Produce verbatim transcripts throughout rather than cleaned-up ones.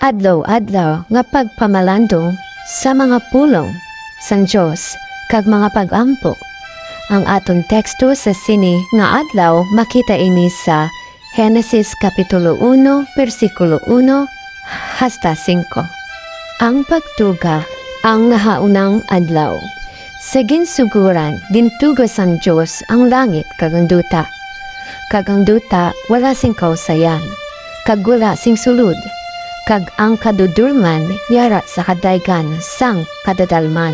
adlaw-adlaw nga pagpamalandong sa mga pulong sang Dios kag mga pag-ampo. Ang aton teksto sa sini nga adlaw makita ini sa Genesis Kapitulo uno, bersikulo uno hasta singko. Ang pagtuga, ang nahaunang adlaw. Sa ginsuguran, gintuga sang Dios ang langit kag ang duta. Kag ang duta wala sing kausayan, kag wala sing sulod, kag ang kadudolman yara sa kadaygan sang kadadalman,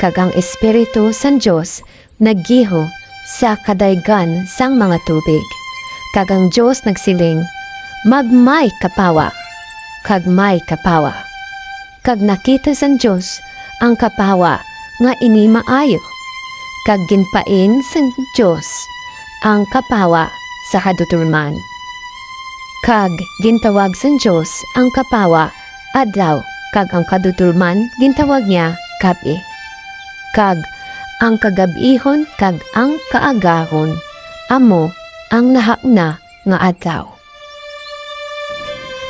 kag ang Espiritu sang Dios nagiho sa kadaygan sang mga tubig. Kag ang Dios nagsiling, "Magmay kapawa," kag may kapawa. Kag nakita sang Dios ang kapawa nga ini maayo, kag ginpain sang Dios ang kapawa sa kadudolman. Kag gintawag sang Dios ang kapawa adlaw, kag ang kadudolman gintawag niya gab-i. Kag ang kagab-ihon kag ang kaagahon amo ang nahauna nga adlaw.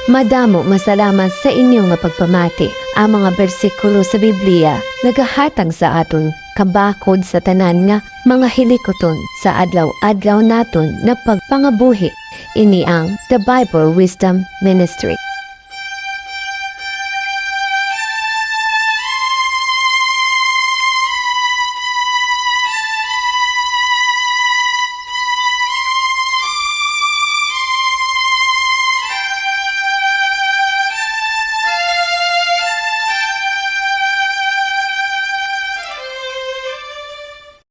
Madamo nga salamat sa inyo nga pagpamati. Ang mga bersikulo sa Biblia nagahatag sa aton kabakod sa tanan nga mga hilikuton sa adlaw-adlaw naton nga pagpangabuhi. Ini ang The Bible Wisdom Ministry.